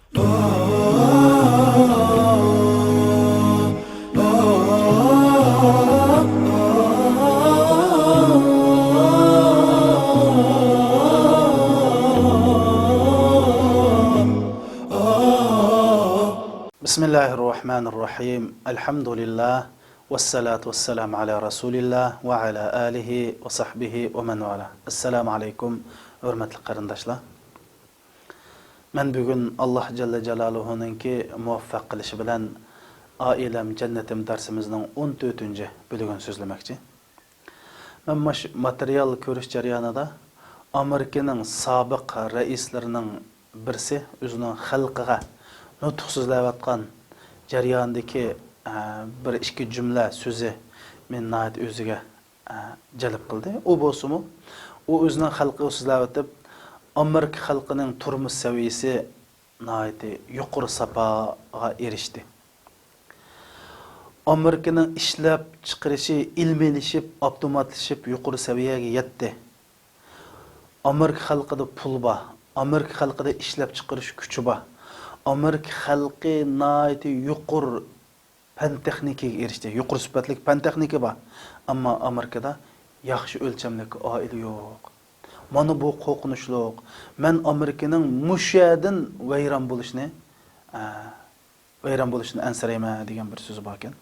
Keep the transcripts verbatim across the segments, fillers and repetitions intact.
بسم الله الرحمن الرحيم. الحمد لله. والصلاة والسلام على رسول الله وعلى آله وصحبه ومن والاه. السلام عليكم، ھۆرمەتلىك قېرىنداشلار. مەن بۈگۈن ئاللاھ جەللە جالالۇھۇنىڭكى مۇۋەپپەق قىلىشى بىلەن ئائىلەم جەننىتىم دەرسىمىزنىڭ ئون تۆتىنچى بۆلۈگىنى سۆزلىمەكچى. مەن مۇشۇ ماتېرىيال كۆرۈش جەريانىدا ئامېرىكىنىڭ سابىق رەئىسلىرىنىڭ بىرسى ئۆزىنىڭ خەلقىگە نۇتۇق سۆزلەۋاتقان جەريانىدىكى، ئە، بىر ئىككى جۈملە سۆزى مېنى ناھايىتى ئۆزىگە، ئە، جەلپ قىلدى. ئۇ بولسىمۇ، ئۇ ئۆزىنىڭ خەلقىگە سۆزلەۋېتىپ، ئامېرىكا خەلقىنىڭ تۇرمۇش سەۋىيىسى ناھايىتى يۇقىرى ساپاغا ئېرىشتى. ئامېرىكىنىڭ ئىشلەپچىقىرىشى ئىلمىيلىشىپ، ئاپتوماتلىشىپ، يۇقىرى سەۋىيەگە يەتتى. ئامېرىكا خەلقىدە پۇل بار، ئامېرىكا خەلقىدە ئىشلەپچىقىرىش كۈچى بار. ئامېرىكا خەلقى ناھايىتى يۇقىرى پەن تېخنىكىگە ئېرىشتى، يۇقىرى سۈپەتلىك پەن تېخنىكا بار. ئەمما ئامېرىكىدا ياخشى ئۆلچەملىك ئائىلە يوق. مانا بۇ قورقۇنچلۇق. مەن ئامېرىكىنىڭ مۇشۇ يەردىن ۋەيران بولۇشىنى، ئە، ۋەيران بولۇشىدىن ئەنسىرەيمەن دېگەن بىر سۆزى باركەن.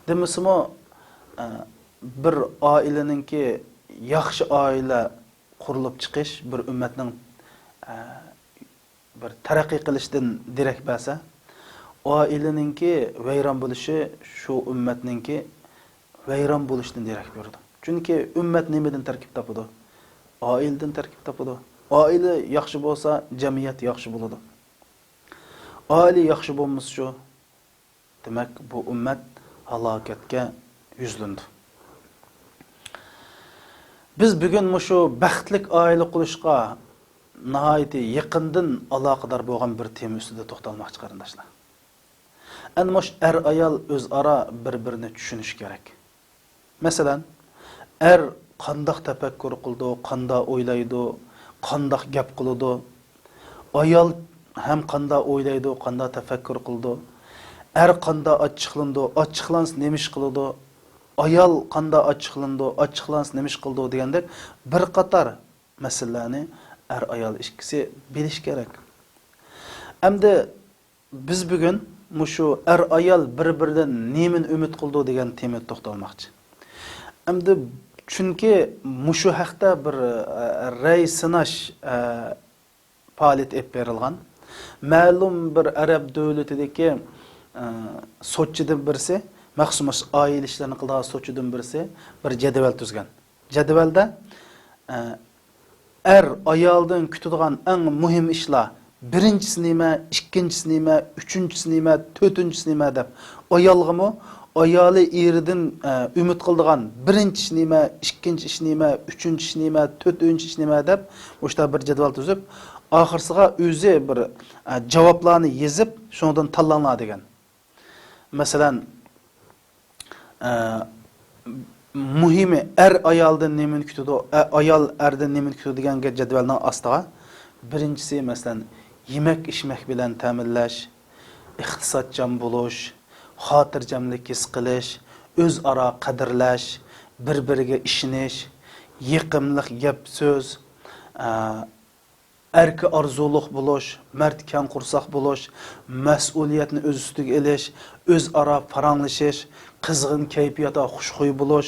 دېمىسىمۇ، ئە، بىر ئائىلىنىڭكى ياخشى ئائىلە قۇرۇلۇپ چىقىش بىر ئۈممەتنىڭ، ئە، بىر تەرەققىي قىلىشىدىن دېرەك بەرسە، ئائىلىنىڭكى ۋەيران بولۇشى شۇ ئۈممەتنىڭكى ۋەيران بولۇشىدىن دېرەك بېرىدۇ. چۈنكى ئۈممەت نېمىدىن تەركىب تاپىدۇ؟ ئائىلىدىن تەركىب تاپىدۇ. ئائىلە ياخشى بولسا، جەمئىيەت ياخشى بولىدۇ. ئائىلە ياخشى بولمىسىچۇ؟ دېمەك، بۇ ئۈممەت ھالاكەتكە يۈزلىنىدۇ. بىز بۈگۈن مۇشۇ بەختلىك ئائىلە قۇرۇشقا ناھايىتى يېقىندىن ئالاقىدار بولغان بىر تېما ئۈستىدە توختالماقچى، قېرىنداشلار. ئەنە مۇشۇ ئەر-ئايال ئۆزئارا بىر-بىرىنى چۈشىنىشى كېرەك. مەسىلەن، ئەر قانداق تەپەككۇر قىلىدۇ، قانداق ئويلايدۇ، قانداق گەپ قىلىدۇ، ئايال ھەم قانداق ئويلايدۇ، قانداق تەپەككۇر قىلىدۇ، ئەر قانداق ئاچچىقلىنىدۇ، ئاچچىقلانسا نېمە ئىش قىلىدۇ، ئايال قانداق ئاچچىقلىنىدۇ، ئاچچىقلانسا نېمە ئىش قىلىدۇ دېگەندەك بىر قاتار مەسىلىلەرنى ئەر-ئايال ئىككىسى بىلىشى كېرەك. ئەمدى بىز بۈگۈن مۇشۇ ئەر-ئايال بىر-بىرىدىن نېمىنى ئۈمىد قىلىدۇ دېگەن تېمىدا توختالماقچى. ئەمدى چۈنكى مۇشۇ ھەقتە بىر، ئە، رەي سىناش، ئە، پائالىيىتى ئېلىپ بېرىلغان. مەلۇم بىر ئەرەب دۆلىتىدىكى، ئە، سوتچىدىن بىرسى، مەخسۇس ئائىلە ئىشلىرىنى قىلىدىغان سوتچىدىن بىرسى بىر جەدۋەل تۈزگەن. جەدۋەلدە، ئە، ئەر ئايالدىن كۈتىدىغان ئەڭ مۇھىم ئىشلار، بىرىنچىسى نېمە، ئىككىنچىسى نېمە، ئۈچىنچىسى نېمە، تۆتىنچىسى نېمە دەپ، ئايالغىمۇ، ئايالى ئېرىدىن، ئە، ئۈمىد قىلىدىغان بىرىنچى ئىش نېمە، ئىككىنچى ئىش نېمە، ئۈچىنچى ئىش نېمە، تۆتىنچى ئىش نېمە دەپ، مۇشۇنداق بىر جەدۋەل تۈزۈپ، ئاخىرسىغا ئۆزى بىر، ئە، جاۋابلارنى يېزىپ، شۇنىڭدىن تاللاڭلار دېگەن. مەسىلەن، ئە، مۇھىمى ئەر ئايالدىن نېمىنى كۈتىدۇ، ئە، ئايال ئەردىن نېمىنى كۈتىدۇ دېگەنگە جەدۋەلنىڭ ئاستىغا، بىرىنچىسى، مەسىلەن، يېمەك-ئىچمەك بىلەن تەمىنلەش، ئىقتىسادچان بولۇش، خاتىرجەملىك ھېس قىلىش، ئۆزئارا قەدىرلەش، بىر-بىرىگە ئىشىنىش، يېقىملىق گەپ-سۆز، ئە، ئەركە ئارزۇلۇق بولۇش، مەرد كەڭ قورساق بولۇش، مەسئۇلىيەتنى ئۆز ئۈستىگە ئېلىش، ئۆزئارا پاراڭلىشىش، قىزغىن كەيپىياتتا خۇشخۇي بولۇش،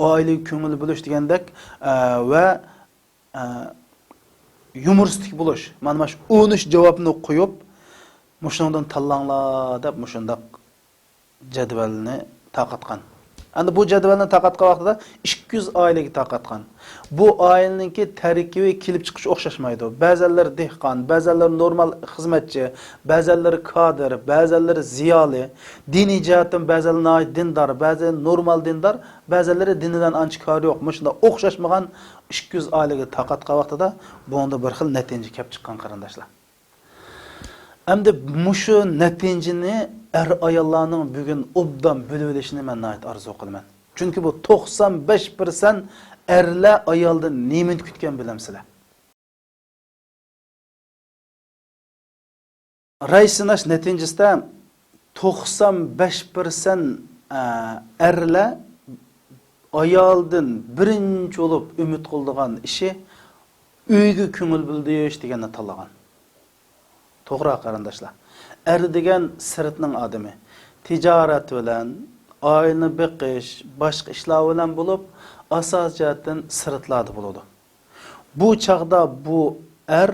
ئائىلىگە كۆڭۈل بۆلۈش دېگەندەك، ئە، ۋە، ئە، يۇمۇرىستىك بولۇش. مانا مۇشۇ ئون ئۈچ جاۋابنى قويۇپ، مۇشۇنىڭدىن تاللاڭلار دەپ مۇشۇنداق جەدۋەلنى تارقاتقان. ئەمدى بۇ جەدۋەلنى تارقاتقان ۋاقتىدا ئىككى يۈز ئائىلىگە تارقاتقان. بۇ ئائىلىنىڭكى تەركىبى كېلىپ چىقىشى ئوخشاشمايدۇ. بەزەنلىرى دېھقان، بەزەنلىرى نورمال خىزمەتچى، بەزەنلىرى كادىر، بەزەنلىرى زىيالىي، دىنىي جەھەتتىن بەزەنلىرى ناھايىتى دىندار، بەزەنلىرى نورمال دىندار، بەزەنلىرى دىنىدىن ئانچە كارى يوق. مۇشۇنداق ئوخشاشمىغان ئىككى يۈز ئائىلىگە تارقاتقان ۋاقتىدا بۇنىڭدا بىر خىل نەتىجە كېلىپ چىققان، قېرىنداشلار. ئەمدى مۇشۇ نەتىجىنى ئەر-ئاياللارنىڭ بۈگۈن ئوبدان بىلىۋېلىشىنى مەن ناھايىتى ئارزۇ قىلىمەن. چۈنكى بۇ توقسان بەش پىرسەنت ئەرلەر ئايالدىن نېمىنى كۈتكەن بىلەمسىلەر؟ راي سىناش نەتىجىسىدە توقسان بەش پىرسەنت، ئە، ئەرلەر ئايالدىن بىرىنچى بولۇپ ئۈمىد قىلىدىغان ئىشى ئۆيگە كۆڭۈل بۆلۈش دېگەننى تاللىغان. توغرا، قېرىنداشلار. ئەر دېگەن سىرتنىڭ ئادىمى. تىجارەت بىلەن، ئائىلىنى بېقىش، باشقا ئىشلار بىلەن بولۇپ، ئاساسىي جەھەتتىن سىرتلاردا بولىدۇ. بۇ چاغدا بۇ ئەر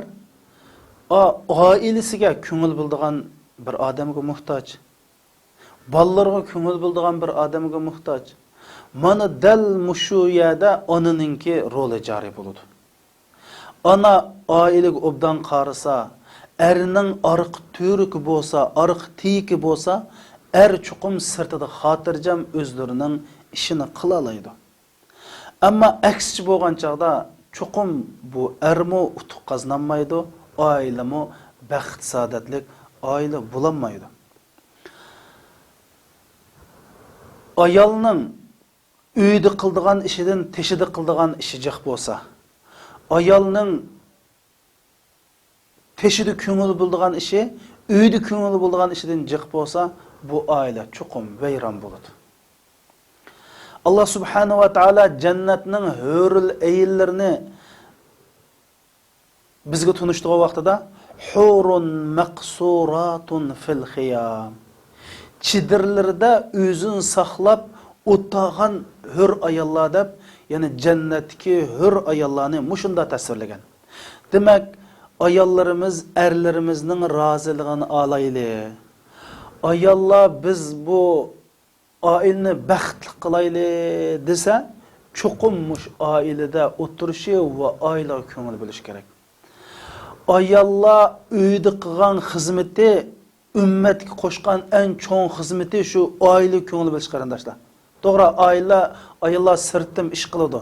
ئا-، ئائىلىسىگە كۆڭۈل بۆلىدىغان بىر ئادەمگە موھتاج. بالىلىرىغا كۆڭۈل بۆلىدىغان بىر ئادەمگە موھتاج. مانا دەل مۇشۇ يەردە ئانىنىڭكى رولى جارى بولىدۇ. ئانا ئائىلىگە ئوبدان قارىسا، ئەرنىڭ ئارقا تۈۋرۈكى بولسا، ئارقا تىيىكى بولسا، ئەر چوقۇم سىرتىدا خاتىرجەم ئۆزلىرىنىڭ ئىشىنى قىلالايدۇ. ئەمما ئەكسىچە بولغان چاغدا چوقۇم بۇ ئەرمۇ ئۇتۇق قازىنالمايدۇ، ئائىلىمۇ بەخت-سائادەتلىك ئائىلە بولالمايدۇ. ئايالنىڭ ئۆيدە قىلىدىغان ئىشىدىن تېشىدا قىلىدىغان ئىشى جىق بولسا، ئايالنىڭ تېشىدا كۆڭۈل بۆلىدىغان ئىشى ئۆيدە كۆڭۈل بۆلىدىغان ئىشىدىن جىق بولسا، بۇ ئائىلە چوقۇم ۋەيران بولىدۇ. ئاللا سۇبھانەھۇ ۋە تائالا جەننەتنىڭ ھۆرۈل ئەينلىرىنى بىزگە تونۇشتۇرغان ۋاقتىدا، «ھۇرۇن مەقسۇراتۇن فىل خىيام»، چېدىرلىرىدا ئۆزىنى ساقلاپ ئولتۇرغان ھۆر ئاياللار دەپ، يەنى جەننەتتىكى ھۆر ئاياللارنى مۇشۇنداق تەسۋىرلىگەن. دېمەك، ئاياللىرىمىز ئەرلىرىمىزنىڭ رازىلىقىنى ئالايلى. ئاياللار بىز بۇ ئائىلىنى بەختلىك قىلايلى دېسە، چوقۇم مۇشۇ ئائىلىدە ئولتۇرۇشى ۋە ئائىلىگە كۆڭۈل بۆلۈشى كېرەك. ئاياللار ئۆيدە قىلغان خىزمىتى، ئۈممەتكە قوشقان ئەڭ چوڭ خىزمىتى شۇ ئائىلىگە كۆڭۈل بۆلۈش، قېرىنداشلار. توغرا، ئائىلە، ئاياللار سىرتتىن ئىش قىلىدۇ.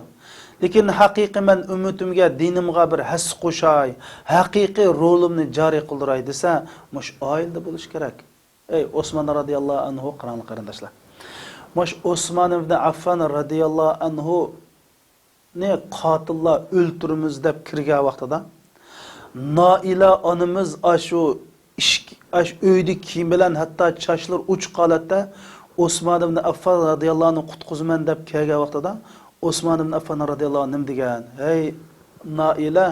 لېكىن ھەقىقىي مەن ئۈممىتىمگە، دىنىمغا بىر ھەسسە قوشاي، ھەقىقىي رولۇمنى جارى قىلدۇراي دېسە، مۇشۇ ئائىلىدە بولۇشى كېرەك. ئەي، ئوسمان رازىياللاھۇ ئەنھۇ قاراڭلار، قېرىنداشلار. مۇشۇ ئوسمان ئىبنى ئەففان رازىياللاھۇ ئەنھۇنى قاتىللار ئۆلتۈرىمىز دەپ كىرگەن ۋاقتىدا، نائىلە ئانىمىز ئاشۇ ئىشىك، ئاشۇ ئۆيدىكى كىيىم بىلەن ھەتتا چاچلىرى ئوچۇق ھالەتتە ئوسمان ئىبنى ئەففان رازىياللاھۇ ئەنھۇنى قۇتقۇزىمەن دەپ كەلگەن ۋاقتىدا، ئوسمان ئىبنى ئەففان رازىياللاھۇ ئەنھۇ نېمە دېگەن؟ «ھەي، نائىلە،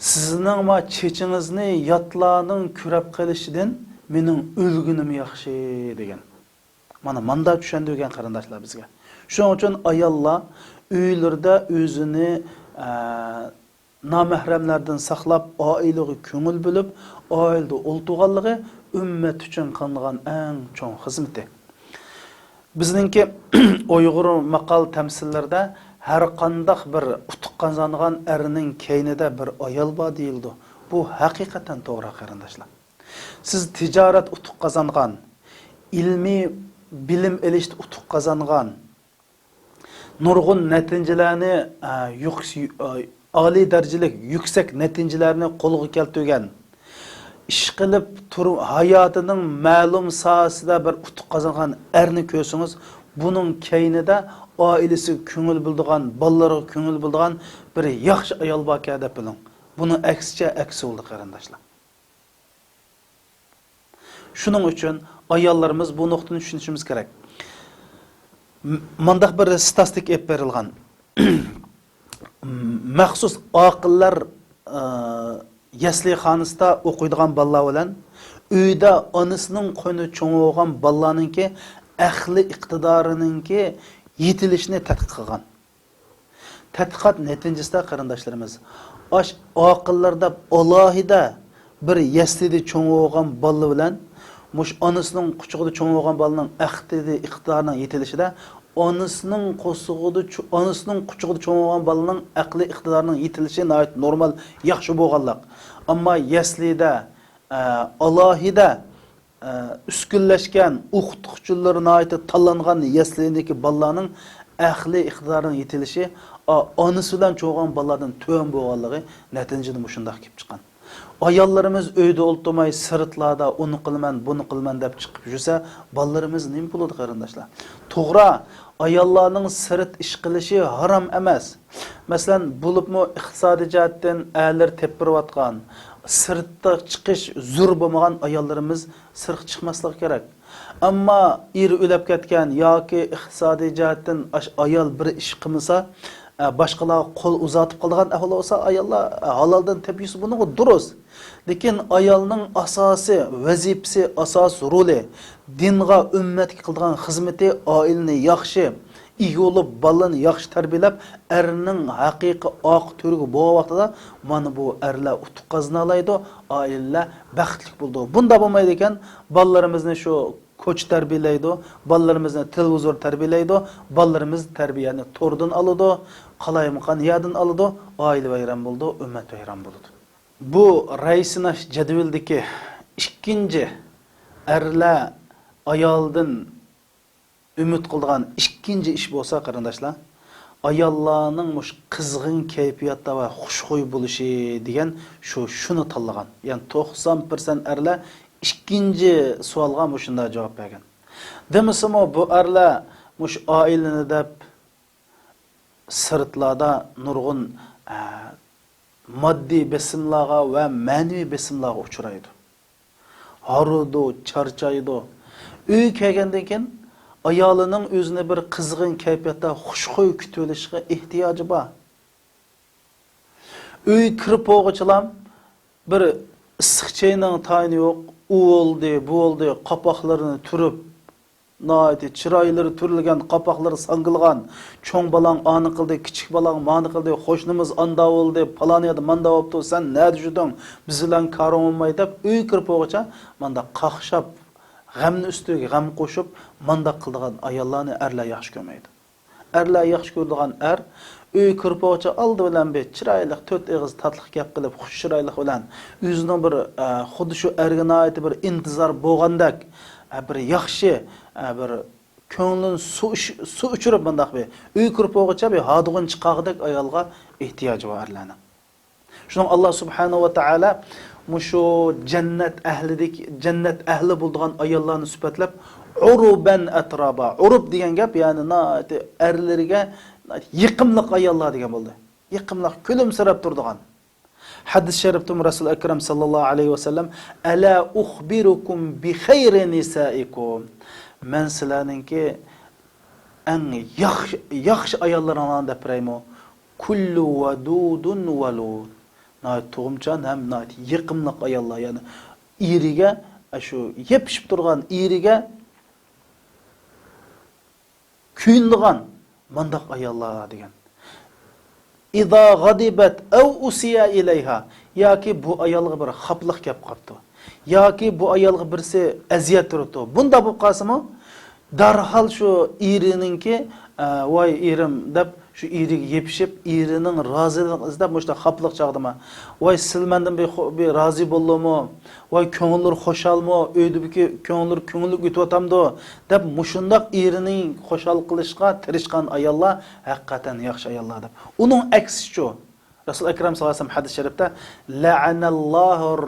سىزنىڭ ما چېچىڭىزنى ياتلارنىڭ كۆرۈپ قېلىشىدىن مېنىڭ ئۆلگىنىم ياخشى» دېگەن. مانا ماندا چۈشەندۈرگەن قېرىنداشلار بىزگە. شۇنىڭ ئۈچۈن ئاياللار ئۆيلىرىدە ئۆزىنى، ئە، نامەھرەملەردىن ساقلاپ، ئائىلىگە كۆڭۈل بۆلۈپ، ئائىلىدە ئولتۇرغانلىقى ئۈممەت ئۈچۈن قىلىنغان ئەڭ چوڭ خىزمىتى. بىزنىڭكى ئۇيغۇر ماقال تەمسىللىرىدە ھەر قانداق بىر ئۇتۇق قازانغان ئەرنىڭ كەينىدە بىر ئايال بار دېيىلىدۇ. بۇ ھەقىقەتەن توغرا، قېرىنداشلار. سىز تىجارەت ئۇتۇق قازانغان، ئىلمىي بىلىم ئېلىشتا ئۇتۇق قازانغان، نۇرغۇن نەتىجىلەرنى، ئە، يۇق-، ئە، ئالىي دەرىجىلىك يۈكسەك نەتىجىلەرنى قولغا كەلتۈرگەن، ئىشقىلىپ تۇر-، ھاياتىنىڭ مەلۇم ساھەسىدە بىر ئۇتۇق قازانغان ئەرنى كۆرسىڭىز، بۇنىڭ كەينىدە ئائىلىسىگە كۆڭۈل بۆلىدىغان، بالىلىرىغا كۆڭۈل بۆلىدىغان بىر ياخشى ئايال باركەن دەپ بىلىڭ. بۇنىڭ ئەكسىچە ئەكسى بولىدۇ، قېرىنداشلار. شۇنىڭ ئۈچۈن ئاياللىرىمىز بۇ نۇقتىنى چۈشىنىشىمىز كېرەك. م-، مانداق بىر ستاتىستىكا ئېلىپ بېرىلغان. مەخسۇس ئاقىللار، ئى، يەسلىخانىسىدا ئوقۇيدىغان بالىلار بىلەن ئۆيدە ئانىسىنىڭ قوينىدا چوڭ بولغان بالىلارنىڭكى ئەقلىي ئىقتىدارىنىڭكى يېتىلىشىنى تەتقىق قىلغان. تەتقىقات نەتىجىسىدە، قېرىنداشلىرىمىز، ئاش ئاقىللار دەپ ئالاھىدە بىر يەسلىدە چوڭ بولغان بالا بىلەن مۇشۇ ئانىسىنىڭ قۇچىقىدا چوڭ بولغان بالىنىڭ ئەقلىي ئىقتىدارىنىڭ يېتىلىشىدە ئانىسىنىڭ قورسىقىدا چو-، ئانىسىنىڭ قۇچىقىدا چوڭ بولغان بالىنىڭ ئەقلىي ئىقتىدارىنىڭ يېتىلىشى ناھايىتى نورمال، ياخشى بولغانلىق. ئەمما يەسلىدە، ئە، ئالاھىدە ئە، ئۈسكۈنلەشكەن، ئوقۇتقۇچىلىرى ناھايىتى تاللانغان يەسلىدىكى بالىلارنىڭ ئەقلىي ئىقتىدارىنىڭ يېتىلىشى، ئا-، ئانىسى بىلەن چوڭىغان بالىلاردىن تۆۋەن بولغانلىقى نەتىجىدە مۇشۇنداق كېلىپ چىققان. ئاياللىرىمىز ئۆيدە ئولتۇرماي، سىرتلاردا ئۇنى قىلىمەن، بۇنى قىلىمەن دەپ چىقىپ يۈرسە، بالىلىرىمىز نېمە بولىدۇ، قېرىنداشلار؟ توغرا، ئاياللارنىڭ سىرت ئىش قىلىشى ھارام ئەمەس. مەسىلەن، بولۇپمۇ ئىقتىسادىي جەھەتتىن ئەرلىرى تېپىپ بېرىۋاتقان، سىرتقا چىقىش زور بولمىغان ئاياللىرىمىز سىرتقا چىقماسلىقى كېرەك. ئەمما ئېرى ئۆلۈپ كەتكەن ياكى ئىقتىسادىي جەھەتتىن ئاش-، ئايال بىر ئىش قىلمىسا، ئە، باشقىلارغا قول ئۇزارتىپ قالىدىغان ئەھۋال بولسا، ئاياللار، ئە، ھالالدىن تېپىپ يېسە، بۇنىڭغا دۇرۇس. لېكىن ئايالنىڭ ئاساسىي ۋەزىپىسى، ئاساس رولى، دىنغا، ئۈممەتكە قىلىدىغان خىزمىتى، ئائىلىنى ياخشى ئىگە بولۇپ، بالىلىرىنى ياخشى تەربىيەلەپ، ئەرنىڭ ھەقىقىي ئاق تۈرىگە بولغان ۋاقتىدا، مانا بۇ ئەرلەر ئۇتۇق قازىنالايدۇ، ئائىلىلەر بەختلىك بولىدۇ. بۇنداق بولمايدىكەن، بالىلىرىمىزنى شۇ كوچا تەربىيەلەيدۇ، بالىلىرىمىزنى تېلېۋىزور تەربىيەلەيدۇ، بالىلىرىمىز تەربىيەنى توردىن ئالىدۇ، قالايمىقان يەردىن ئالىدۇ، ئائىلە ۋەيران بولىدۇ، ئۈممەت ۋەيران بولىدۇ. بۇ راي سىناش جەدۋىلىدىكى ئىككىنچى، ئەرلەر ئايالدىن ئۈمىد قىلىدىغان ئىككىنچى ئىش بولسا، قېرىنداشلار، ئاياللارنىڭ مۇشۇ قىزغىن كەيپىياتتا ۋە خۇشخۇي بولۇشى دېگەن شۇ، شۇنى تاللىغان. يەنى توقسان پىرسەنت ئەرلەر ئىككىنچى سوئالغا مۇشۇنداق جاۋاب بەرگەن. دېمىسىمۇ، بۇ ئەرلەر مۇشۇ ئائىلىنى دەپ سىرتلاردا نۇرغۇن، ئە، ماددىي بېسىملارغا ۋە مەنىۋى بېسىملارغا ئۇچرايدۇ. ھارۇيدۇ، چارچايدۇ. ئۆيگە كەلگەندىن كېيىن ئايالىنىڭ ئۆزىنى بىر قىزغىن كەيپىياتتا خۇشخۇي كۈتۈۋېلىشىغا ئېھتىياجى بار. ئۆيگە كىرىپ بولغۇچىلا بىر ئىسسىق چاينىڭ تايىنى يوق، ئۇ بولدى، بۇ بولدى، قاپاقلىرىنى تۈرۈپ، ناھايىتى چىرايلىرى تۈرۈلگەن، قاپاقلىرى ساڭگىلىغان، چوڭ بالاڭ ئانى قىلدى، كىچىك بالاڭ مانى قىلدى، قوشنىمىز ئاندا بولدى، پالان يەردە ماندا بوپتۇ، سەن نەدە يۈردۈڭ، بىز بىلەن كارىڭ بولماي دەپ ئۆيگە كىرىپ بولغۇچە مانداق قاقشاپ، غەمنى ئۈستىگە غەم قوشۇپ، مانداق قىلىدىغان ئاياللارنى ئەرلەر ياخشى كۆرمەيدۇ. ئەرلەر ياخشى كۆرىدىغان ئەر ئۆيگە كىرىپ بولغۇچە ئالدى بىلەن بىر چىرايلىق، تۆت ئېغىز تاتلىق گەپ قىلىپ، خۇش چىرايلىق بىلەن ئۆزىنىڭ بىر، ئە، خۇددى شۇ ئەرگە ناھايىتى بىر ئىنتىزار بولغاندەك، ئە، بىر ياخشى، ئە، بىر كۆڭلىدىن سۇ ئىش-، سۇ ئىچۈرۈپ مۇنداق بىر ئۆيگە كىرىپ بولغۇچە بىر ھادىغۇن چىقارغۇدەك ئايالغا ئېھتىياجى بار ئەرلەرنىڭ. شۇنىڭ ئاللا سۇبھانەھۇ ۋە تائالا مۇشۇ جەننەت ئەھلىدىكى، جەننەت ئەھلى بولىدىغان ئاياللارنى سۈپەتلەپ، «ئۇرۇبەن ئەترابا». ئۇرۇب دېگەن گەپ، يەنى ناھايىتى ئەرلىرىگە يېقىملىق ئاياللار دېگەن بولدى. يېقىملىق، كۈلۈمسىرەپ تۇرىدىغان. ھەدىس شەرىپتىمۇ رەسۇل ئەكرەم ساللاللاھۇ ئەلەيھى ۋەسەللەم، «ئەلا ئۇخبىرۇكۇم بىخەيرى نىسائىكۇم»، مەن سىلەرنىڭكى ئەڭ ياخشى، ياخشى ئاياللىرىڭلارنى دەپ بېرەيمۇ؟ «كۇللۇ ۋەدۇدۇن ۋەلۇد»، ناھايىتى تۇغۇمچان ھەم ناھايىتى يېقىملىق ئاياللار، يەنى ئېرىگە، شۇ يېپىشىپ تۇرغان ئېرىگە كۆيۈنىدىغان مانداق ئاياللار دېگەن. «ئىزا غەزىبەت ئەۋ ئۇسىيە ئىلەيھا»، ياكى بۇ ئايالغا بىر خاپىلىق كەپ قاپتۇ، ياكى بۇ ئايالغا بىرسى ئەزىيەت بېرىپتۇ. بۇنداق بولۇپ قالسىمۇ، دەرھال شۇ ئېرىنىڭكى، ئە، «ۋاي ئېرىم» دەپ، شۇ ئېرىگە يېپىشىپ، ئېرىنىڭ رازىلىقىنى ئىزدەپ، مۇشۇنداق خاپىلىق چاغدىما، «ۋاي سىلى مەندىن بىر خو-، بىر رازى بولدىمۇ؟ ۋاي كۆڭۈللىرى خۇشالمۇ؟ ئۆيدىكى كۆڭۈللىرى كۆڭۈللۈك ئۆتۈۋاتامدۇ؟» دەپ، مۇشۇنداق ئېرىنى خۇشال قىلىشقا تىرىشقان ئاياللار ھەقىقەتەن ياخشى ئاياللار دەپ. ئۇنىڭ ئەكسىچۇ، رەسۇل ئەكرەم ساللاللاھۇ ئەلەيھى ۋەسەللەم ھەدىس شەرىپتە، «لەئەنەللاھۇر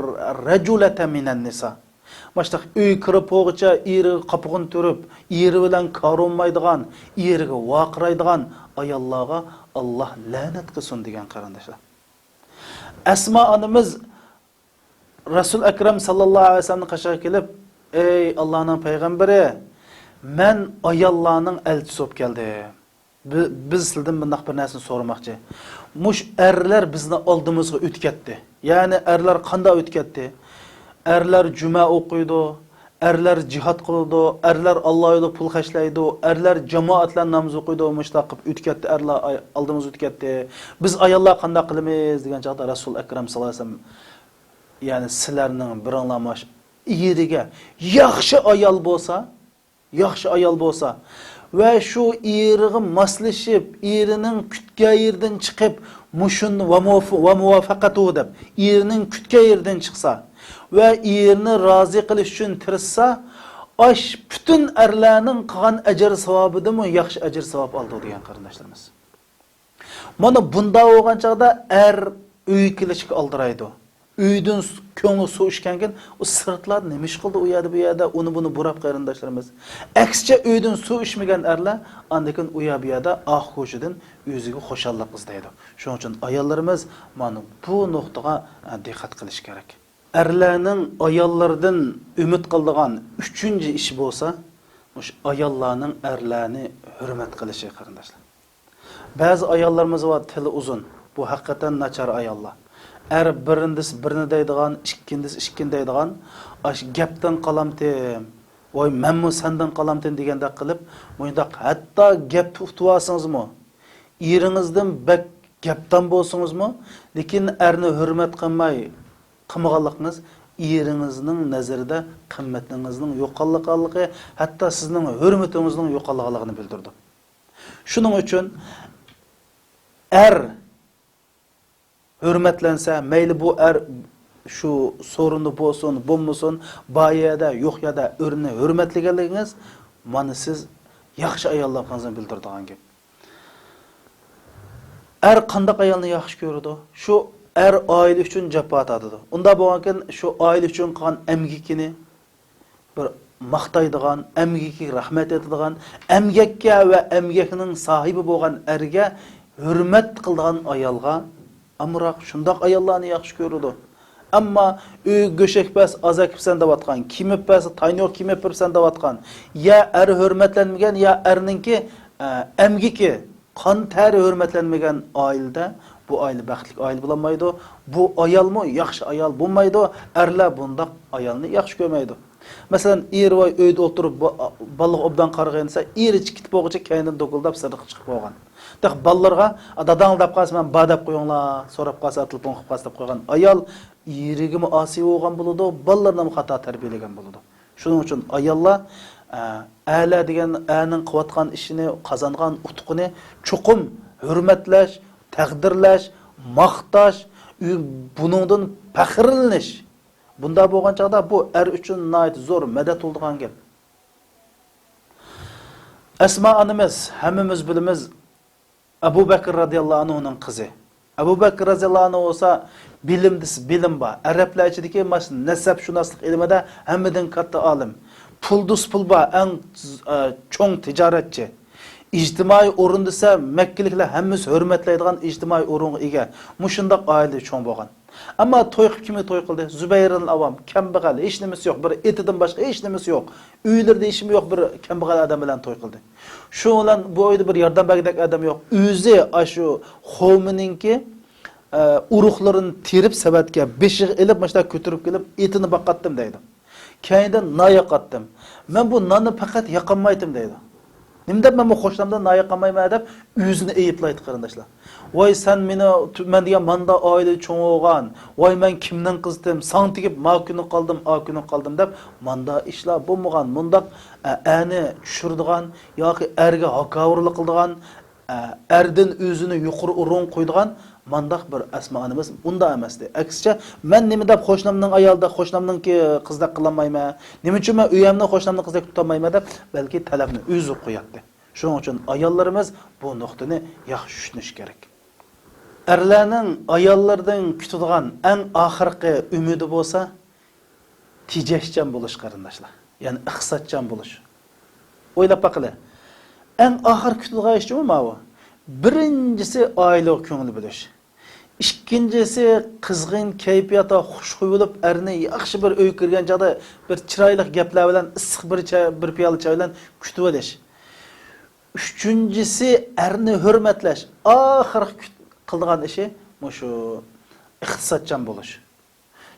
رەجۇلەتە مىنەن نىسا». ماشتاق ئۆيگە كىرىپ بولغۇچە ئېرىگە قاپىقىنى تۈرۈپ، ئېرى بىلەن كارى بولمايدىغان، ئېرىگە ۋارقىرايدىغان ئاياللارغا ئاللا لەنەت قىلسۇن دېگەن، قېرىنداشلار. ئەسما ئانىمىز رەسۇل ئەكرەم ساللاللاھۇ ئەلەيھى ۋەسەللەمنىڭ قېشىغا كېلىپ، «ئەي ئاللانىڭ پەيغەمبىرى، مەن ئاياللارنىڭ ئەلچىسى بولۇپ كەلدىم. بى-، بىز سىلىدىن مۇنداق بىر نەرسىنى سورىماقچى. مۇشۇ ئەرلەر بىزنى ئالدىمىزغا ئۆتۈپ كەتتى. يەنى ئەرلەر قانداق ئۆتۈپ كەتتى؟ ئەرلەر جۈمە ئوقۇيدۇ، ئەرلەر جىھاد قىلىدۇ، ئەرلەر ئاللا يولىدا پۇل خەجلەيدۇ، ئەرلەر جامائەت بىلەن ناماز ئوقۇيدۇ، مۇشۇنداق قىلىپ ئۆتۈپ كەتتى، ئەرلەر ئاي-، ئالدىمىزغا ئۆتۈپ كەتتى. بىز ئاياللار قانداق قىلىمىز؟» دېگەن چاغدا رەسۇل ئەكرەم ساللاللاھۇ ئەلەيھى ۋەسەللەم، يەنى سىلەرنىڭ بىرىڭلار ماش-، ئېرىگە ياخشى ئايال بولسا، ياخشى ئايال بولسا ۋە شۇ ئېرىغا ماسلىشىپ، ئېرىنىڭ كۈتكەن يېرىدىن چىقىپ، مۇشۇن ۋە مۇۋاف-، ۋە مۇۋافەقەتۇ دەپ، ئېرىنىڭ كۈتكەن يېرىدىن چىقسا ۋە ئېرىنى رازى قىلىش ئۈچۈن تىرىشسا، ئاش پۈتۈن ئەرلەرنىڭ قىلغان ئەجىر ساۋابىدىنمۇ ياخشى ئەجىر ساۋاب ئالىدۇ دېگەن، قېرىنداشلىرىمىز. مانا بۇنداق بولغان چاغدا ئەر ئۆيگە كېلىشكە ئالدىرايدۇ. ئۆيدىن س-، كۆڭلى سۇ ئىچكەنكىن، ئۇ سىرتلاردا نېمە ئىش قىلدى ئۇ يەردە، بۇ يەردە، ئۇنى بۇنى بۇراپ قېرىنداشلىرىمىز. ئەكسىچە ئۆيدىن سۇ ئىچمىگەن ئەرلەر ئاندىن كېيىن ئۇ يەر بۇ يەردە ئاق كوچىدىن ئۆزىگە خۇشاللىق ئىزدەيدۇ. شۇنىڭ ئۈچۈن ئاياللىرىمىز مانا بۇ نۇقتىغا، ئە، دىققەت قىلىش كېرەك. ئەرلەرنىڭ ئاياللىرىدىن ئۈمىد قىلىدىغان ئۈچىنچى ئىشى بولسا، مۇشۇ ئاياللارنىڭ ئەرلەرنى ھۆرمەت قىلىشى، قېرىنداشلار. بەزى ئاياللىرىمىز بار، تىلى ئۇزۇن. بۇ ھەقىقەتەن ناچار ئاياللار. ئەر بىرىنى دېسە بىرنى دەيدىغان، ئىككىنى دېسە ئىككىنى دەيدىغان، ئاشۇ گەپتىن قالامتىم، ۋاي مەنمۇ سەندىن قالامتىم دېگەندەك قىلىپ، مۇنداق ھەتتا گەپتە ئۇتۇۋالسىڭىزمۇ، ئېرىڭىزدىن بەك گەپدان بولسىڭىزمۇ، لېكىن ئەرنى ھۆرمەت قىلماي قىلمىغانلىقىڭىز ئېرىڭىزنىڭ نەزىرىدە قىممىتىڭىزنىڭ يوقالغانلىقى، ھەتتا سىزنىڭ ھۆرمىتىڭىزنىڭ يوقالغانلىقىنى بىلدۈرىدۇ. شۇنىڭ ئۈچۈن ئەر ھۆرمەتلەنسە، مەيلى بۇ ئەر شۇ سورۇندا بولسۇن، بولمىسۇن، بار يەردە، يوق يەردە ئۆرنى ھۆرمەتلىگەنلىكىڭىز، مانا سىز ياخشى ئاياللىقىڭىزنى بىلدۈرىدىغان گەپ. ئەر قانداق ئايالنى ياخشى كۆرىدۇ؟ شۇ ئەر ئائىلە ئۈچۈن جاپا تارتىدۇ. ئۇنداق بولغانكىن، شۇ ئائىلە ئۈچۈن قىلغان ئەمگىكىنى بىر ماختايدىغان، ئەمگىكىگە رەھمەت ئېيتىدىغان، ئەمگەككە ۋە ئەمگەكنىڭ ساھىبى بولغان ئەرگە ھۆرمەت قىلىدىغان ئايالغا ئامراق، شۇنداق ئاياللارنى ياخشى كۆرىدۇ. ئەمما ئۆيگە گۆشەك بەرسە ئاز ئەكىپسەن دەۋاتقان، كىيىم ئېلىپ بەرسە تاينۇ كىيىم ئېلىپ بېرىپسەن دەۋاتقان، يا ئەر ھۆرمەتلەنمىگەن، يا ئەرنىڭكى، ئە، ئەمگىكى، قان تەرى ھۆرمەتلەنمىگەن ئائىلىدە بۇ ئائىلە بەختلىك ئائىلە بولالمايدۇ. بۇ ئايالمۇ ياخشى ئايال بولمايدۇ. ئەرلەر بۇنداق ئايالنى ياخشى كۆرمەيدۇ. مەسىلەن، ئېرى ۋاي ئۆيدە ئولتۇرۇپ، با-، بالىغا ئوبدان قارىغىن دېسە، ئېرى كېتىپ بولغۇچە كەينىدىن دوكۇلداپ سىرتقا چىقىپ بولغان. داداڭ دەپ قالسا، مەن بار دەپ قويۇڭلار، سوراپ قالسا، تېلېفون قىلىپ قالسا دەپ قويغان ئايال ئېرىگىمۇ ئاسىي بولغان بولىدۇ، بالىلىرىنىمۇ خاتا تەربىيەلىگەن بولىدۇ. شۇنىڭ ئۈچۈن ئاياللار، ئە، ئەرلەر دېگەن ئەرنىڭ قىلىۋاتقان ئىشىنى، قازانغان ئۇتۇقىنى چوقۇم ھۆرمەتلەش، تەقدىرلەش، ماختاش، ئۆ-، بۇنىڭدىن پەخىرلىنىش. بۇنداق بولغان چاغدا بۇ ئەر ئۈچۈن ناھايىتى زور مەدەت بولىدىغان گەپ. ئەسما ئانىمىز، ھەممىمىز بىلىمىز، ئەبۇ بەكرى رەزىياللاھۇ ئەنھۇنىڭ قىزى. ئەبۇ بەكرى رەزىياللاھۇ ئەنھۇ بولسا بىلىم دېسە بىلىم بار. ئەرەبلەر ئىچىدىكى ماش-، نەسەبشۇناسلىق ئىلمىدا ھەممىدىن كاتتا ئالىم. پۇل دېسە پۇل بار، ئەڭ، ئە، چوڭ تىجارەتچى. ئىجتىمائىي ئورۇن دېسە مەككىلىكلەر ھەممىسى ھۆرمەتلەيدىغان ئىجتىمائىي ئورۇنغا ئىگە. مۇشۇنداق ئائىلىدە چوڭ بولغان. ئەمما توي قىلىپ كىمگە توي قىلدى؟ زۇبەيرىل ئاۋام، كەمبەغەل، ھېچنېمىسى يوق، بىر ئېتىدىن باشقا ھېچنېمىسى يوق. ئۆيلىرىدە ھېچنېمە يوق، بىر كەمبەغەل ئادەم بىلەن توي قىلدى. شۇ بىلەن بۇ ئۆيدە بىر ياردەم بەرگۈدەك ئادەم يوق. ئۆزى ئاشۇ قوۋمىنىڭكى، ئە، ئۇرۇقلىرىنى تېرىپ سەۋەتكە، بېشىغا ئېلىپ، مۇشۇنداق كۆتۈرۈپ كېلىپ، ئېتىنى باقاتتىم دەيدۇ. كەينىدىن نان ياقاتتىم. مەن بۇ ناننى پەقەت ياقالمايتتىم دەيدۇ. نېمە دەپ مەن بۇ قوشنامدىن نان ياقالمايمەن دەپ ئۆزىنى ئەيىبلەيدۇ قېرىنداشلار. ۋاي سەن مېنى، مەن دېگەن ماندا ئائىلىدە چوڭ بولغان، ۋاي مەن كىمنىڭ قىزىتىم، ساڭا تېگىپ ما كۈنى قالدىم، ئا كۈنى قالدىم دەپ ماندا ئىشلار بولمىغان. مۇنداق، ئە، ئەرنى چۈشۈرىدىغان ياكى ئەرگە ھاكاۋۇرلۇق قىلىدىغان، ئە، ئەردىن ئۆزىنى يۇقىرى ئورۇنغا قويىدىغان مانداق بىر ئەسما ئانىمىز ئۇنداق ئەمەستى. ئەكسىچە، مەن نېمە دەپ قوشنامنىڭ ئايالىدەك، قوشنامنىڭكى قىزىدەك قىلالمايمەن؟ نېمە ئۈچۈن مەن ئۆيەمنى قوشنامنىڭ قىزىدەك تۇتالمايمەن دەپ بەلكى تەلەپنى ئۆزى قوياتتى. شۇنىڭ ئۈچۈن ئاياللىرىمىز بۇ نۇقتىنى ياخشى چۈشىنىش كېرەك. ئەرلەرنىڭ ئاياللىرىدىن كۈتىدىغان ئەڭ ئاخىرقى ئۈمىدى بولسا، تېجەشچان بولۇش، قېرىنداشلار. يەنى ئىقتىسادچان بولۇش. ئويلاپ باقىلى. ئەڭ ئاخىر كۈتىدىغان ئىش جۇمۇ ماۋۇ. بىرىنچىسى، ئائىلىگە كۆڭۈل بۆلۈش. ئىككىنچىسى، قىزغىن كەيپىياتتا خۇشخۇي بولۇپ، ئەرنى ياخشى بىر ئۆيگە كىرگەن چاغدا بىر چىرايلىق گەپلەر بىلەن، ئىسسىق بىر چاي، بىر پىيالە چاي بىلەن كۈتۈۋېلىش. ئۈچىنچىسى، ئەرنى ھۆرمەتلەش. ئاخىرقى كۈت-، قىلىدىغان ئىشى مۇشۇ ئىقتىسادچان بولۇش.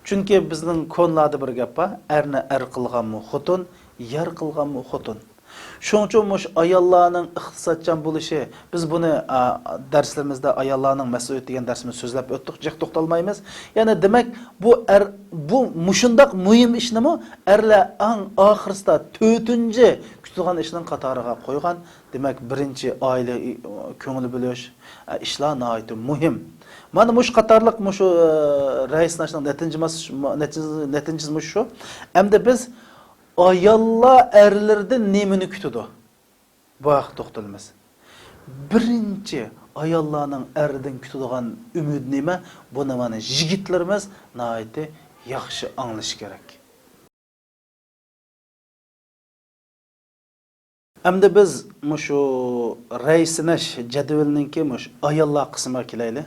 چۈنكى بىزنىڭ كونىلاردا بىر گەپ بار، «ئەرنى ئەر قىلغانمۇ خوتۇن، يار قىلغانمۇ خوتۇن.» شۇنىڭ ئۈچۈن مۇشۇ ئاياللارنىڭ ئىقتىسادچان بولۇشى، بىز بۇنى، ئا، دەرسلىرىمىزدە ئاياللارنىڭ مەسئۇلىيىتى دېگەن دەرسىمىزدە سۆزلەپ ئۆتتۇق، جىق توختالمايمىز. يەنى دېمەك، بۇ ئەر، بۇ مۇشۇنداق مۇھىم ئىشنىمۇ ئەرلەر ئەڭ ئاخىرسىدا تۆتىنچى كۈتىدىغان ئىشنىڭ قاتارىغا قويغان. دېمەك، بىرىنچى ئائىلە، ئى، كۆڭۈل بۆلۈش، ئە، ئىشلار ناھايىتى مۇھىم. مانا مۇشۇ قاتارلىق مۇشۇ، ئە، رەئىس ناشنىڭ نەتىجىمىز-، نەتىجىسى، نەتىجىسى مۇشۇ شۇ. ئەمدى بىز ئاياللار ئەرلىرىدىن نېمىنى كۈتىدۇ؟ بۇ ھەققە توختىلىمىز. بىرىنچى، ئاياللارنىڭ ئەردىن كۈتىدىغان ئۈمىدى نېمە؟ بۇنى مانا يىگىتلىرىمىز ناھايىتى ياخشى ئاڭلىشى كېرەك. ئەمدى بىز مۇشۇ رەي سىناش جەدۋىلىنىڭكى مۇشۇ ئاياللار قىسمىغا كېلەيلى.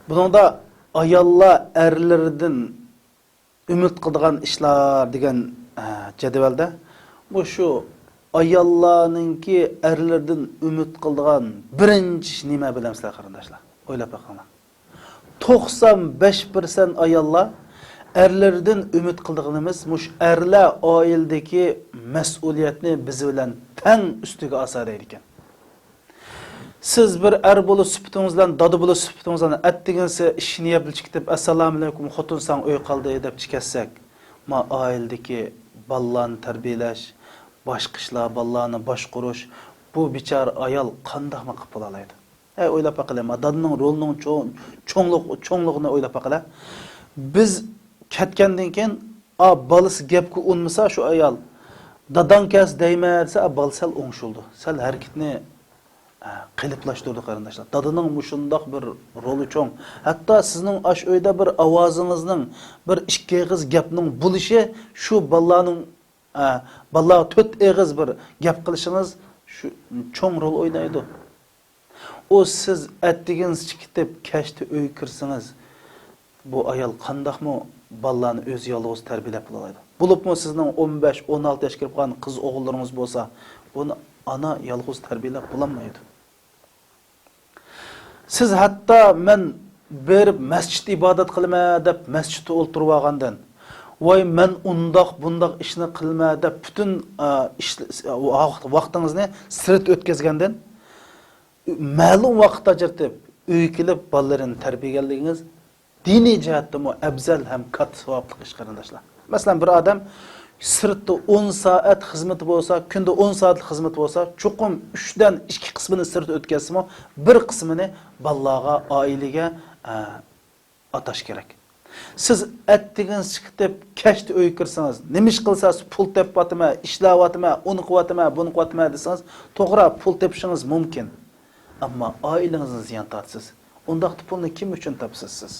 بۇنىڭدا ئاياللار ئەرلىرىدىن ئۈمىد قىلىدىغان ئىشلار دېگەن، ئە، جەدۋەلدە مۇشۇ ئاياللارنىڭكى ئەرلىرىدىن ئۈمىد قىلىدىغان بىرىنچى ئىش نېمە بىلەمسىلەر، قېرىنداشلار؟ ئويلاپ بېقىڭلار. توقسان بەش پىرسەنت ئاياللار ئەرلىرىدىن ئۈمىد قىلىدىغىنىمىز مۇشۇ ئەرلەر ئائىلىدىكى مەسئۇلىيەتنى بىز بىلەن تەڭ ئۈستىگە ئالسا دەيدىكەن. سىز بىر ئەر بولۇش سۈپىتىڭىز بىلەن، دادا بولۇش سۈپىتىڭىز بىلەن ئەتىگىنسى ئىشنى يەپ كېتىپ، «ئەسسالامۇئەلەيكۇم، خوتۇن ساڭا ئۆي قالدى» دەپ چىقىپ كەتسەك، ما ئائىلىدىكى بالىلارنى تەربىيەلەش، باشقا ئىشلار، بالىلارنى باشقۇرۇش، بۇ بىچارە ئايال قانداقمۇ قىلىپ بولالايدۇ؟ ھەي، ئويلاپ باقىلى، ما دادىنىڭ رولىنىڭ چوڭ، چوڭلۇق، چوڭلۇقىنى ئويلاپ باقىلى. بىز كەتكەندىن كېيىن، ئا، بالىسى گەپكە ئۇنمىسا شۇ ئايال، «داداڭ كەلسە دەيمەن» دېسە، ئا، بالا سەل ئوڭشىلىدۇ. سەل ھەرىكىتىنى، ئا، قېلىپلاشتۇرىدۇ، قېرىنداشلار. دادىنىڭ مۇشۇنداق بىر رولى چوڭ. ھەتتا سىزنىڭ ئاشۇ ئۆيدە بىر ئاۋازىڭىزنىڭ، بىر ئىككى ئېغىز گەپنىڭ بولۇشى شۇ بالىلارنىڭ، ئا، بالىلارغا تۆت ئېغىز بىر گەپ قىلىشىڭىز شۇ چوڭ رول ئوينايدۇ. ئۇ سىز ئەتىگىنسى كېتىپ، كەچتە ئۆيگە كىرسىڭىز، بۇ ئايال قانداقمۇ بالىلارنى ئۆزى يالغۇز تەربىيەلەپ بولالايدۇ؟ بولۇپمۇ سىزنىڭ ئون بەش، ئون ئالتە ياشقا كىرىپ قالغان قىز ئوغۇللىرىڭىز بولسا، ئۇنى ئانا يالغۇز تەربىيەلەپ بولالمايدۇ. سىز ھەتتا مەن بېرىپ مەسچىت ئىبادەت قىلىمەن دەپ مەسچىتتە ئولتۇرۇۋالغاندىن، ۋاي مەن ئۇنداق بۇنداق ئىشنى قىلىمەن دەپ پۈتۈن، ئا، ئىش، ۋاقىت، ۋاقتىڭىزنى سىرت ئۆتكەزگەندىن، مەلۇم ۋاقىت ئاجرىتىپ ئۆيگە كېلىپ بالىلىرىنى تەربىيەلىگىنىڭىز دىنىي جەھەتتىمۇ ئەۋزەل ھەم كاتتا ساۋابلىق ئىش، قېرىنداشلار. مەسىلەن، بىر ئادەم سىرتتا ئون سائەت خىزمىتى بولسا، كۈندە ئون سائەتلىك خىزمىتى بولسا، چوقۇم ئۈچتىن ئىككى قىسمىنى سىرتتا ئۆتكەزسىمۇ، بىر قىسمىنى بالىلارغا، ئائىلىگە، ئە، ئاتاش كېرەك. سىز ئەتىگىنسى كېتىپ، كەچتە ئۆيگە كىرسىڭىز، نېمە ئىش قىلسا، پۇل تېپىۋاتىمەن، ئىشلەۋاتىمەن، ئۇنى قىلىۋاتىمەن، بۇنى قىلىۋاتىمەن دېسىڭىز، توغرا، پۇل تېپىشىڭىز مۇمكىن. ئەمما ئائىلىڭىزنى زىيان تارتىسىز. ئۇنداقتا پۇلنى كىم ئۈچۈن تاپىسىز سىز؟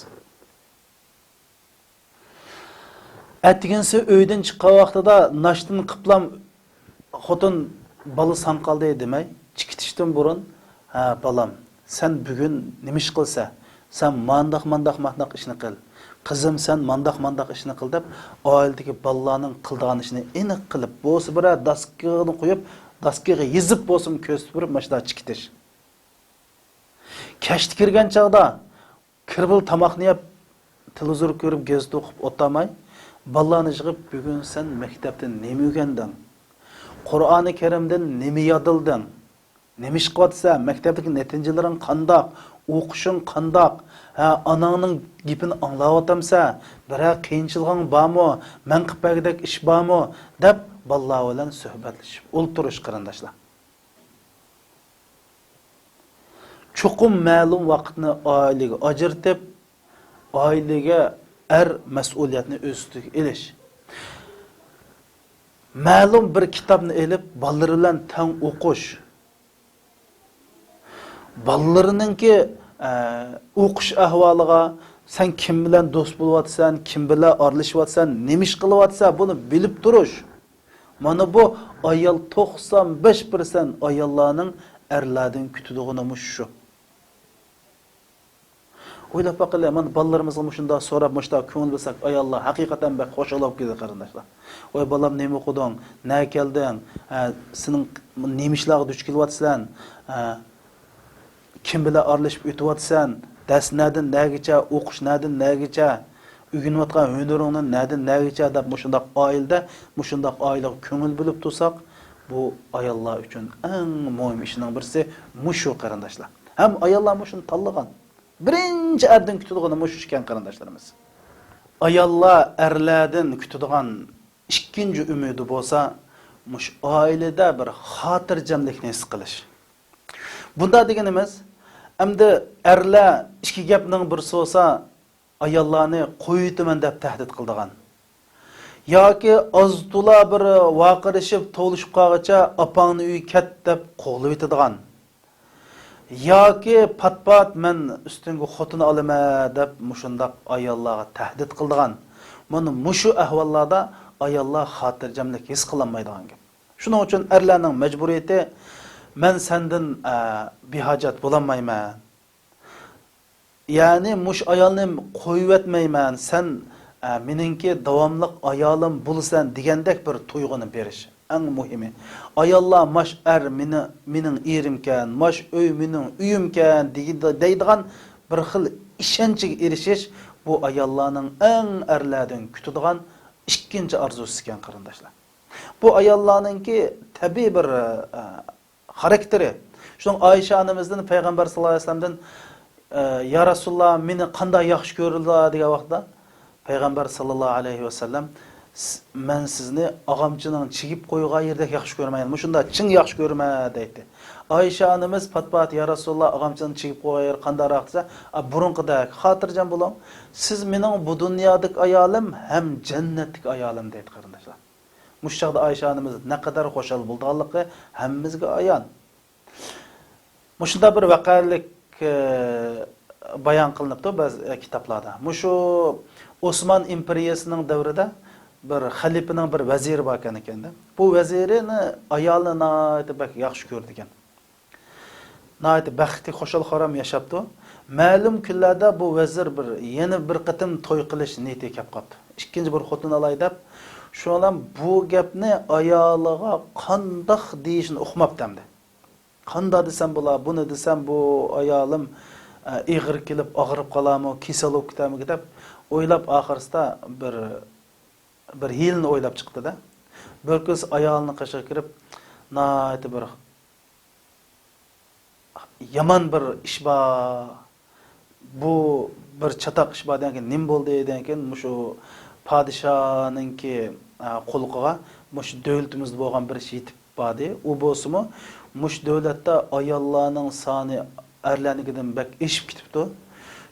ئەتىگىنسى ئۆيدىن چىققان ۋاقتىدا ناشتىنى قىپلام خوتۇن بالا ساڭا قالدى دېمەي، چىقىتىشتىن بۇرۇن، ھە، بالام، سەن بۈگۈن نېمە ئىش قىلسا، سەن مانداق، مانداق، مانداق ئىشنى قىل. قىزىم، سەن مانداق، مانداق ئىشنى قىل دەپ، ئائىلىدىكى بالىلارنىڭ قىلىدىغان ئىشىنى ئېنىق قىلىپ، بولسا بىرەر داسكىغا قويۇپ، داسكىغا يېزىپ بولسىمۇ كۆرسىتىپ بېرىپ، ماشۇنداق چىقىتىش. كەچتە كىرگەن چاغدا، كىرىپلا تاماقنى يەپ، تېلېۋىزور كۆرۈپ، گېزىت ئوقۇپ ئولتۇرماي، بالىلارنى يىغىپ، بۈگۈن سەن مەكتەپتە نېمە ئۆگەندىڭ؟ قۇرئانى كەرىمدىن نېمە يادلىدىڭ؟ نېمە ئىش قىلىۋاتىسەن؟ مەكتەپتىكى نەتىجىلىرىڭ قانداق؟ ئوقۇشۇڭ قانداق؟ ھە، ئاناڭنىڭ گېپىنى ئاڭلاۋاتامسەن؟ بىرەر قىيىنچىلىقىڭ بارمۇ؟ مەن قىلىپ بەرگۈدەك ئىش بارمۇ؟ دەپ، بالىلار بىلەن سۆھبەتلىشىپ ئولتۇرۇش، قېرىنداشلار. چوقۇم مەلۇم ۋاقىتنى ئائىلىگە ئاجرىتىپ، ئائىلىگە ئەر مەسئۇلىيەتنى ئۆز ئۈستىگە ئېلىش. مەلۇم بىر كىتابنى ئېلىپ، بالىلىرى بىلەن تەڭ ئوقۇش. بالىلىرىنىڭكى، ئە، ئوقۇش ئەھۋالىغا، سەن كىم بىلەن دوست بولۇۋاتىسەن، كىم بىلەن ئارىلىشىۋاتىسەن، نېمە ئىش قىلىۋاتىسەن، بۇنى بىلىپ تۇرۇش. مانا بۇ ئايال، توقسان بەش پىرسەنت ئاياللارنىڭ ئەرلەردىن كۈتىدىغىنى مۇشۇ شۇ. ئويلاپ باقىلى، مانا بالىلىرىمىزغا مۇشۇنداق سوراپ، مۇشۇنداق كۆڭۈل بۆلسەك، ئاياللار ھەقىقەتەن بەك خۇشال بولۇپ كېتىدۇ، قېرىنداشلار. ۋاي بالام، نېمە ئوقۇدۇڭ؟ نەگە كەلدىڭ؟ ھە، سېنىڭ نېمە ئىشلارغا دۇچ كېلىۋاتىسەن؟ ھە، كىم بىلەن ئارىلىشىپ ئۆتۈۋاتىسەن؟ دەرس نەدىن نەگىچە؟ ئوقۇش نەدىن نەگىچە؟ ئۆگىنىۋاتقان ھۈنىرىڭنى نەدىن نەگىچە دەپ مۇشۇنداق ئائىلىدە، مۇشۇنداق ئائىلىگە كۆڭۈل بۆلۈپ تۇرساق، بۇ ئاياللار ئۈچۈن ئەڭ مۇھىم ئىشنىڭ بىرسى مۇشۇ، قېرىنداشلار. ھەم ئاياللار مۇشۇنى تاللىغان. بىرىنچى ئەردىن كۈتىدىغىنى مۇشۇ ئىكەن، قېرىنداشلىرىمىز. ئاياللار ئەرلەردىن كۈتىدىغان ئىككىنچى ئۈمىدى بولسا، مۇشۇ ئائىلىدە بىر خاتىرجەملىكنى ھېس قىلىش. بۇنداق دېگىنىمىز، ئەمدى ئەرلەر ئىككى گەپنىڭ بىرسى بولسا، ئاياللارنى قويۇۋېتىمەن دەپ تەھدىت قىلىدىغان ياكى ئاز-تولا بىر ۋارقىرىشىپ، توۋلىشىپ قالغىچە ئاپاڭنى ئۆيگە كەت دەپ قوغلىۋېتىدىغان ياكى پات-پات مەن ئۈستۈڭگە خوتۇن ئالىمەن دەپ مۇشۇنداق ئاياللارغا تەھدىت قىلىدىغان، مانا مۇشۇ ئەھۋاللاردا ئاياللار خاتىرجەملىك ھېس قىلالمايدىغان گەپ. شۇنىڭ ئۈچۈن ئەرلەرنىڭ مەجبۇرىيىتى، مەن سەندىن، ئە، بىھاجەت بولالمايمەن. يەنى مۇشۇ ئايالنى قويۇۋەتمەيمەن، سەن، ئە، مېنىڭكى داۋاملىق ئايالىم بولىسەن دېگەندەك بىر تۇيغۇنى بېرىش. ئەڭ مۇھىمى، ئاياللار ماش ئەر مېنى، مېنىڭ ئېرىمكەن، ماش ئۆي مېنىڭ ئۆيۈمكەن دېگى-، دەيدىغان بىر خىل ئىشەنچىگە ئېرىشىش، بۇ ئاياللارنىڭ ئەڭ ئەرلەردىن كۈتىدىغان ئىككىنچى ئارزۇسى ئىكەن، قېرىنداشلار. بۇ ئاياللارنىڭكى تەبىئىي بىر، ئە، خاراكتېرى. شۇنىڭ ئائىشە ئانىمىزدىن پەيغەمبەر ساللاللاھۇ ئەلەيھى ۋەسەللەمدىن، ئە، يا رەسۇلاللا، مېنى قانداق ياخشى كۆرىدۇ دېگەن ۋاقىتتا، پەيغەمبەر ساللاللاھۇ ئەلەيھى ۋەسەللەم، س-، مەن سىزنى ئاغامچىنىڭ چىگىپ قويغان يېرىدەك ياخشى كۆرىمەن، يەنى مۇشۇنداق چىڭ ياخشى كۆرىمەن دەيتتى. ئائىشە ئانىمىز پات پات، يا رەسۇلاللا، ئاغامچىنىڭ چىگىپ قويغان يېرى قانداقراق دېسە، ئا، بۇرۇنقىدەك، خاتىرجەم بولۇڭ، سىز مېنىڭ بۇ دۇنيادىكى ئايالىم ھەم جەننەتتىكى ئايالىم دەيتتى، قېرىنداشلار. مۇشۇ چاغدا ئائىشە ئانىمىز نەقەدەر خۇشال بولىدىغانلىقى ھەممىمىزگە ئايان. مۇشۇنداق بىر ۋەقەلىك، ئە، بايان قىلىنىپتۇ بەزى، ئە، كىتابلاردا. مۇشۇ ئوسمان ئىمپېرىيەسىنىڭ دەۋرىدە بىر خەلىپىنىڭ بىر ۋەزىرى باركەن ئىكەندە. بۇ ۋەزىرىنى ئايالى ناھايىتى بەك ياخشى كۆرىدىكەن. ناھايىتى بەختلىك، خۇشال-خۇرام ياشاپتۇ. مەلۇم كۈنلەردە بۇ ۋەزىر بىر، يەنە بىر قېتىم توي قىلىش نىيىتىگە كەپ قاپتۇ. ئىككىنچى بىر خوتۇن ئالاي دەپ، شۇنىڭ بىلەن بۇ گەپنى ئايالىغا قانداق دېيىشىنى ئۇقماپتۇ ئەمدى. قانداق دېسەم بولا، بۇنى دېسەم بۇ ئايالىم، ئە، ئېغىر كېلىپ ئاغرىپ قالارمۇ، كېسەل بولۇپ كېتەرمىكىن دەپ ئويلاپ، ئاخىرسىدا بىر، بىر ھىيلىنى ئويلاپ چىقتى-دە. بىر كۈنسى ئايالىنىڭ قېشىغا كىرىپ، ناھايىتى بىر يامان بىر ئىش بار، بۇ بىر چاتاق ئىش بار دېگەن كېيىن، نېمە بولدى دېگەن كېيىن، مۇشۇ پادىشاھنىڭكى، ئە، قۇلىقىغا مۇشۇ دۆلىتىمىزدە بولغان بىر ئىش يېتىپ باردى. ئۇ بولسىمۇ، مۇشۇ دۆلەتتە ئاياللارنىڭ سانى ئەرلەرنىڭكىدىن بەك ئېشىپ كېتىپتۇ.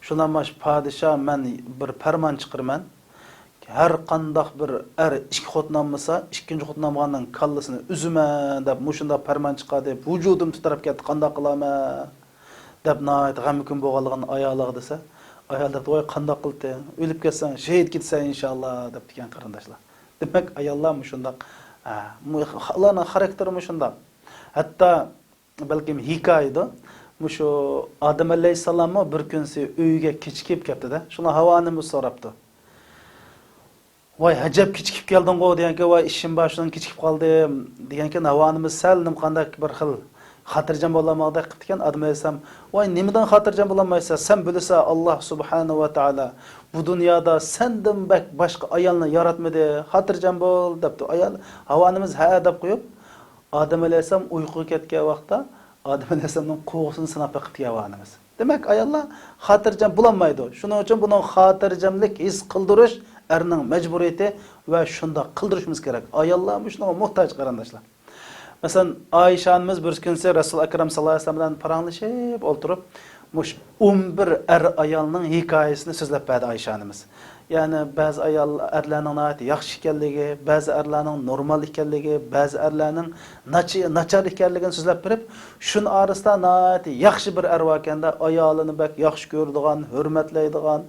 شۇنداق ماش پادىشاھ، مەن بىر پەرمان چىقىرىمەن. ھەر قانداق بىر ئەر ئىككى خوتۇن ئالمىسا، ئىككىنچى خوتۇن ئالمىغاننىڭ كاللىسىنى ئۈزىمەن دەپ مۇشۇنداق پەرمان چىقاردى. ۋۇجۇدۇم تىترەپ كەتتى، قانداق قىلارمەن دەپ ناھايىتى غەمكىن بولغانلىقىنى ئايالىغا دېسە، ئايال دەپتۇ، ۋاي قانداق قىلدىڭ؟ ئۆلۈپ كەتسەڭ، شېھىت كېتىسەن ئىنشاللا دەپتىكەن قېرىنداشلار. دېمەك، ئاياللار مۇشۇنداق، ھە، مۇ-، ئۇلارنىڭ خاراكتېرى مۇشۇنداق. ھەتتا بەلكىم ھېكايىدۇ. مۇشۇ ئادەم ئەلەيھىسسالاممۇ بىر كۈنسى ئۆيىگە كېچىكىپ كەپتۇ-دە. شۇڭا ھاۋا ئانىمىز سوراپتۇ. ۋاي، ئەجەب كېچىكىپ كەلدىڭغۇ دېگەنكى، ۋاي، ئىشىم بار، شۇنىڭ كېچىكىپ قالدىم دېگەنكى، ھاۋا ئانىمىز سەل نېمە قانداق بىر خىل خاتىرجەم بولالمىغاندەك قىپتىكەن. ئادەم ئەلەيھىسسالام، ۋاي، نېمىدىن خاتىرجەم بولالمايسەن؟ سەن بىلىسەن، ئاللا سۇبھانەھۇ ۋە تائالا بۇ دۇنيادا سەندىن بەك باشقا ئايالنى ياراتمىدى، خاتىرجەم بول دەپتۇ. ئايال، ھاۋا ئانىمىز ھەئە دەپ قويۇپ، ئادەم ئەلەيھىسسالام ئۇيقۇغا كەتكەن ۋاقىتتا ئادەم ئەلەيھىسسالامنىڭ قوۋۇسىنى سىناپ بېقىپتىكەن ھاۋا ئانىمىز. دېمەك، ئاياللار خاتىرجەم بولالمايدۇ. شۇنىڭ ئۈچۈن بۇنىڭ خاتىرجەملىك ھېس قىلدۇرۇش ئەرنىڭ مەجبۇرىيىتى ۋە شۇنداق قىلدۇرۇشىمىز كېرەك. ئاياللار مۇشۇنىڭغا موھتاج، قېرىنداشلار. مەسىلەن، ئائىشە ئانىمىز بىر كۈنسى رەسۇل ئەكرەم ساللاللاھۇ ئەلەيھى ۋەسەللەم بىلەن پاراڭلىشىپ ئولتۇرۇپ، مۇشۇ ئون بىر ئەر ئايالنىڭ ھېكايىسىنى سۆزلەپ بەردى ئائىشە ئانىمىز. يەنى بەزى ئايال، ئەرلەرنىڭ ناھايىتى ياخشى ئىكەنلىكى، بەزى ئەرلەرنىڭ نورمال ئىكەنلىكى، بەزى ئەرلەرنىڭ ناچ-، ناچار ئىكەنلىكىنى سۆزلەپ بېرىپ، شۇنىڭ ئارىسىدا ناھايىتى ياخشى بىر ئەر باركەندە، ئايالىنى بەك ياخشى كۆرىدىغان، ھۆرمەتلەيدىغان،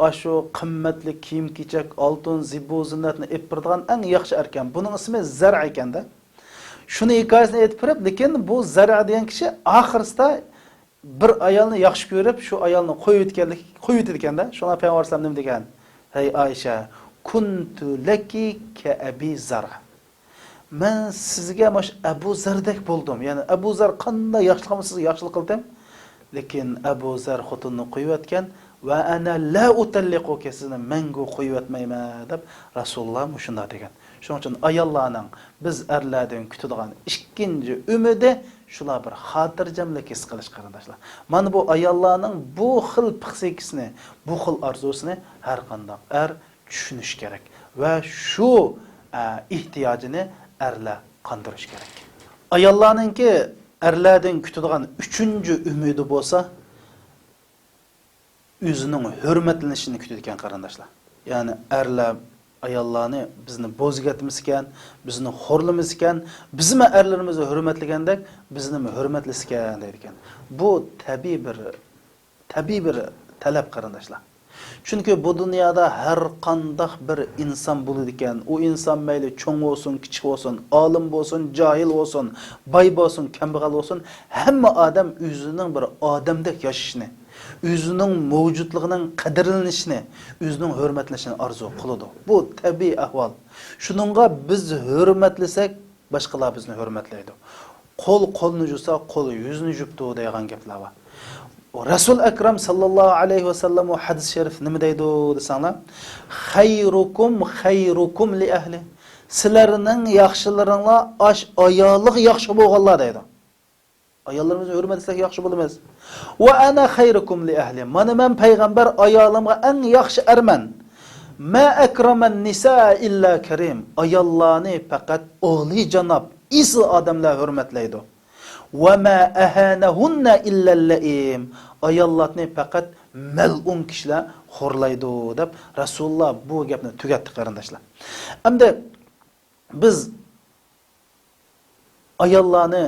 ئاشۇ قىممەتلىك كىيىم-كېچەك، ئالتۇن، زىبۇ-زىننەتنى ئېلىپ بېرىدىغان ئەڭ ياخشى ئەركەن. بۇنىڭ ئىسمى زەرئ ئىكەندە. شۇنىڭ ھېكايىسىنى ئېيتىپ بېرىپ، لېكىن بۇ زەرئ دېگەن كىشى ئاخىرسىدا بىر ئايالنى ياخشى كۆرۈپ، شۇ ئايالنى قويۇۋېتىكەنلىك، قويۇۋېتىدىكەندە. شۇڭا پەيغەمبەر ئەلەيھىسسالام نېمە دېگەن؟ ھەي ئائىشە، كۇنتۇ لەكى كەئەبى زەرئ. مەن سىزگە ماش ئەبۇ زەردەك بولدۇم. يەنى ئەبۇ زەر قانداق ياخشىلىق قىلسا، سىزگە ياخشىلىق قىلدىم. لېكىن ئەبۇ زەر خوتۇنىنى قويۇۋەتكەن، ۋە ئەنە لا ئۇتەللىقۇكە، سىزنى مەڭگۈ قويۇۋەتمەيمەن دەپ رەسۇلۇللا مۇشۇنداق دېگەن. شۇنىڭ ئۈچۈن ئاياللارنىڭ بىز ئەرلەردىن كۈتىدىغان ئىككىنچى ئۈمىدى شۇلار بىر خاتىرجەملىك ھېس قىلىش، قېرىنداشلار. مانا بۇ ئاياللارنىڭ بۇ خىل پىسخىكىسىنى، بۇ خىل ئارزۇسىنى ھەر قانداق ئەر چۈشىنىشى كېرەك ۋە شۇ، ئە، ئېھتىياجىنى ئەرلەر قاندۇرۇشى كېرەك. ئاياللارنىڭكى ئەرلەردىن كۈتىدىغان ئۈچىنچى ئۈمىدى بولسا، ئۆزىنىڭ ھۆرمەتلىنىشىنى كۈتىدىكەن، قېرىنداشلار. يەنى ئەرلەر ئاياللارنى بىزنى بوزۇك ئەتمىسىكەن، بىزنى خورلىمىسىكەن، بىزمۇ ئەرلىرىمىزنى ھۆرمەتلىگەندەك بىزنىمۇ ھۆرمەتلىسىكەن دەيدىكەن. بۇ تەبىئىي بىر، تەبىئىي بىر تەلەپ، قېرىنداشلار. چۈنكى بۇ دۇنيادا ھەر قانداق بىر ئىنسان بولىدىكەن. ئۇ ئىنسان مەيلى چوڭ بولسۇن، كىچىك بولسۇن، ئالىم بولسۇن، جاھىل بولسۇن، باي بولسۇن، كەمبەغەل بولسۇن، ھەممە ئادەم ئۆزىنىڭ بىر ئادەمدەك ياشىشىنى، ئۆزىنىڭ مەۋجۇتلۇقىنىڭ قەدىرلىنىشىنى، ئۆزىنىڭ ھۆرمەتلىنىشىنى ئارزۇ قىلىدۇ. بۇ تەبىئىي ئەھۋال. شۇنىڭغا بىز ھۆرمەتلىسەك، باشقىلار بىزنى ھۆرمەتلەيدۇ. قول قولنى يۇسا، قول يۈزنى يۇپتۇ دەيدىغان گەپلەر بار. رەسۇل ئەكرەم ساللاللاھۇ ئەلەيھى ۋەسەللەم ئۇ ھەدىس شەرىف نېمە دەيدۇ دېسەڭلار، خەيرۇكۇم خەيرۇكۇم لىئەھلى. سىلەرنىڭ ياخشىلىرىڭلار ئاش ئايالىغا ياخشى بولغانلار دەيدۇ. ئاياللىرىمىزنى ھۆرمەتلىسەك ياخشى بولىمىز. ۋە ئەنە خەيرۇكۇم لىئەھلى. مانا مەن پەيغەمبەر ئايالىمغا ئەڭ ياخشى ئەرمەن. ما ئەكرەمەن نىسا ئىللا كەرىم. ئاياللارنى پەقەت ئالىيجاناب، ئېسىل ئادەملەر ھۆرمەتلەيدۇ. ۋە ما ئەھانەھۇننە ئىللا لەئىم. ئاياللارنى پەقەت مەلئۇن كىشىلەر خورلايدۇ، دەپ رەسۇلۇللا بۇ گەپنى تۈگەتتى، قېرىنداشلار. ئەمدى بىز ئاياللارنى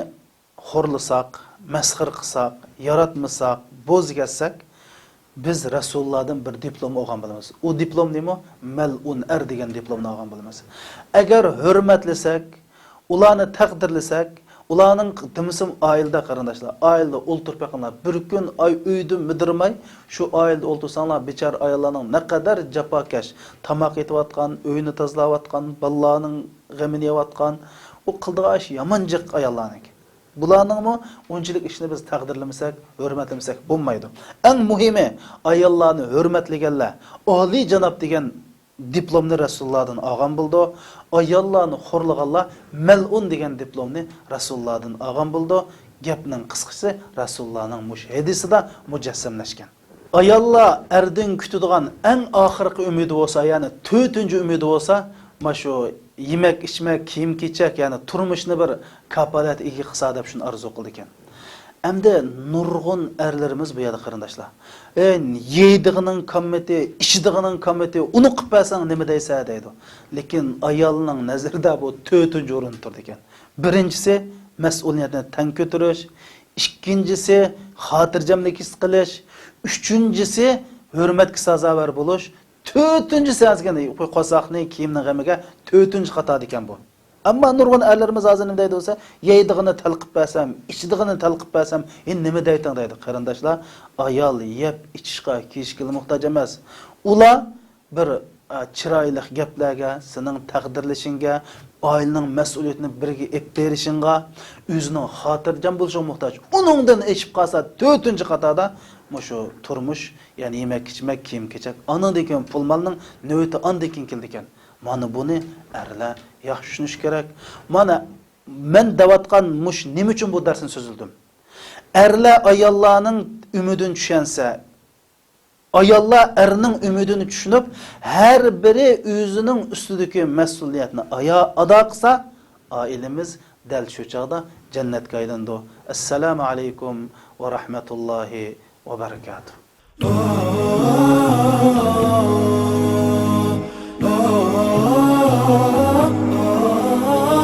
خورلىساق، مەسخىرە قىلساق، ياراتمىساق، بوزۇك ئەتسەك، بىز رەسۇلۇللادىن بىر دىپلوم ئالغان بولىمىز. ئۇ دىپلوم نېمە؟ مەلئۇن ئەر دېگەن دىپلومنى ئالغان بولىمىز. ئەگەر ھۆرمەتلىسەك، ئۇلارنى تەقدىرلىسەك، ئۇلارنىڭ دېمىسىم ئائىلىدە، قېرىنداشلار، ئائىلىدە ئولتۇرۇپ بېقىڭلار. بىر كۈن ئاي ئۆيدە مىدىرماي شۇ ئائىلىدە ئولتۇرساڭلار، بىچارە ئاياللارنىڭ نەقەدەر جاپاكەش، تاماق ئېتىۋاتقان، ئۆينى تازىلاۋاتقان، بالىلارنىڭ غېمىنى يەۋاتقان، ئۇ قىلىدىغان ئىش يامان جىق ئاياللارنىڭكى. بۇلارنىڭمۇ ئۇنچىلىك ئىشىنى بىز تەقدىرلىمىسەك، ھۆرمەتلىمىسەك بولمايدۇ. ئەڭ مۇھىمى، ئاياللارنى ھۆرمەتلىگەنلەر، ئالىيجاناب دېگەن دىپلومنى رەسۇلۇللادىن ئالغان بولىدۇ. ئاياللارنى خورلىغانلار مەلئۇن دېگەن دىپلومنى رەسۇلۇللادىن ئالغان بولىدۇ. گەپنىڭ قىسقىسى، رەسۇلۇللانىڭ مۇشۇ ھەدىسىدا مۇجەسسەملەشكەن. ئاياللار ئەردىن كۈتىدىغان ئەڭ ئاخىرقى ئۈمىدى بولسا، يەنى تۆتىنچى ئۈمىدى بولسا، مانا شۇ يېمەك، ئىچمەك، كىيىم-كېچەك، يەنى تۇرمۇشنى بىر كاپالەتكە ئىگە قىلسا دەپ شۇنى ئارزۇ قىلىدىكەن. ئەمدى نۇرغۇن ئەرلىرىمىز بۇ يەردە، قېرىنداشلار، ئەي، يەيدىغىنىڭ كاممىتى، ئىچىدىغىنىڭ كاممىتى، ئۇنى قىلىپ بەرسەڭ نېمە دەيسەن دەيدۇ. لېكىن ئايالنىڭ نەزىرىدە بۇ تۆتىنچى ئورۇندا تۇرىدىكەن. بىرىنچىسى، مەسئۇلىيەتنى تەڭ كۆتۈرۈش. ئىككىنچىسى، خاتىرجەملىك ھېس قىلىش. ئۈچىنچىسى، ھۆرمەتكە سازاۋەر بولۇش. تۆتىنچىسى، ھازىركى قورساقنى، كىيىمنىڭ غېمىگە تۆتىنچى قاتاردا ئىكەن بۇ. ئەمما نۇرغۇن ئەرلىرىمىز ھازىر نېمە دەيدۇ دېسە، يەيدىغىنى تەلقىپ بەرسەم، ئىچىدىغىنى تەلقىپ بەرسەم، ھېي، نېمە دەيتىڭ دەيدۇ. قېرىنداشلار، ئايال يەپ ئىچىشقا، كىيىشكىلا موھتاج ئەمەس. ئۇلار بىر، ئە، چىرايلىق گەپلەرگە، سېنىڭ تەقدىرلىشىڭگە، ئائىلىنىڭ مەسئۇلىيىتىنى بىرگە ئېلىپ بېرىشىڭغا، ئۆزىنىڭ خاتىرجەم بولۇشىغا موھتاج. ئۇنىڭدىن ئېشىپ قالسا، تۆتىنچى قاتاردا مۇشۇ تۇرمۇش، يەنى يېمەك-ئىچمەك، كىيىم-كېچەك، ئانىڭدىن كېيىن پۇل-مالنىڭ نۆۋىتى ئاندىن كېيىن كېلىدىكەن. مانا بۇنى ئەرلەر ياخشى چۈشىنىشى كېرەك. مانا مەن دەۋاتقان مۇشۇ نېمە ئۈچۈن بۇ دەرسنى سۆزلىدىم؟ ئەرلەر ئاياللارنىڭ ئۈمىدىنى چۈشەنسە، ئاياللار ئەرنىڭ ئۈمىدىنى چۈشىنىپ، ھەر بىرى ئۆزىنىڭ ئۈستىدىكى مەسئۇلىيەتنى ئايا-، ئادا قىلسا، ئائىلىمىز دەل شۇ چاغدا جەننەتكە ئايلىنىدۇ. ئەسسالامۇ ئەلەيكۇم ۋە رەھمەتۇللاھى ۋە بەرىكاتۇھ.